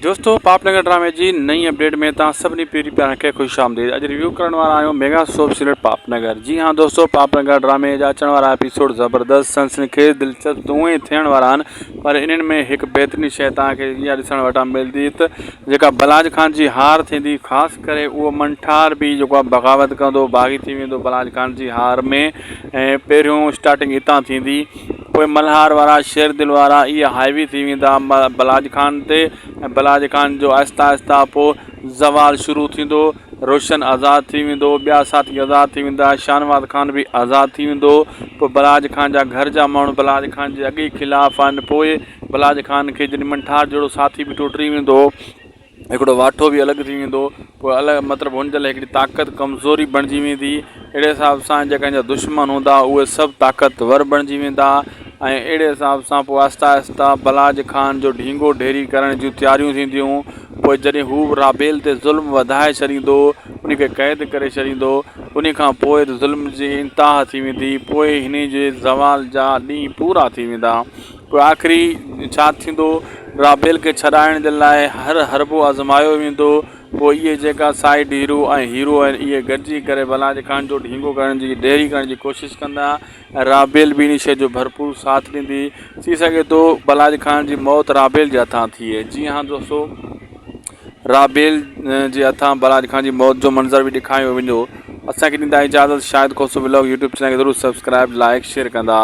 دوستو پاپ نگر ڊرامي جي نئين اپڊيٽ ۾ توهان سڀني پيري پيارن کي خوش آمديد اڄ ريويو ڪرڻ وارا آهيون ميگا سوپ سيريل پاپ نگر جي ها دوستو پاپ نگر ڊرامي جا اچڻ وارا ايپيسوڊ زبردست سنسني خيز دلچسپ ته اونئن ئي ٿيڻ وارا آهن پر انهن ۾ هڪ بهترين شيء توهان کي اها ڏسڻ وٽان ملندي ته جيڪا بلاج خان جي هار ٿيندي خاص ڪري اهو منٺار به جيڪو آهي بغاوت ڪندو باغي ٿي ويندو بلاج خان جي هار ۾ ۽ پهريون اسٽارٽنگ هتان ٿيندي پوء ملهار وارا، شير دل وارا اهي حاوي ٿي ويندا بلاج خان تي ۽ بلاج خان جو آهستي آهستي پوء زوال شروع ٿيندو، روشن آزاد ٿي ويندو، ٻيا ساٿي آزاد ٿي ويندا، شاهنواز خان به آزاد ٿي ويندو، پوء بلاج خان جا گهر جا ماڻهو بلاج خان جي اڳ ئي خلاف آهن، پوء بلاج خان کي جڏهن منٺار جهڙو ساٿي به ٽٽي ويندو. هڪڙو واٺو به الڳ ٿي ويندو پوء الڳ مطلب هن جي لاء هڪڙي طاقت ڪمزوري بڻجي ويندي اهڙي حساب سان جيڪا هن جا دشمن هوندا اهي سڀ طاقتور بڻجي ويندا ۽ اهڙي حساب سان پوء آهستي آهستي بلاج خان جو ڍينگو ڍيري ڪرڻ جون تياريون ٿينديون پوء جڏهن هو رابيل تي ظلم وڌائي ڇڏيندو ان کي قيد ڪري ڇڏيندو ان کان پوء ظلم جي انتها ٿي ويندي پوء هن جي زوال جا ڏينهن پورا ٿي ويندا پوء آخري ڇا ٿيندو؟ رابيل کي ڇڏائڻ جي لاء هر حربو آزمايو ويندو. پوء اهي جيڪا سائيڊ هيرو ۽ هيرو آهن، اهي گڏجي ڪري بلاج خان جو ڍينگو ڪرڻ جي ڍيري ڪرڻ جي ڪوشش ڪندا ۽ رابيل به انهي شيء جو ڀرپور ساٿ ڏيندي. ٿي سگهي ٿو بلاج خان جي موت رابيل جي هٿان ٿئي. جي ها دوستو رابيل جي هٿان بلاج خان جي موت جو منظر به ڏيکاريو ويندو. اسان کي ڏيندا اجازت Shahid Khoso vlog YouTube channel کي ضرور سبسڪرائب لائيڪ شيئر ڪندا.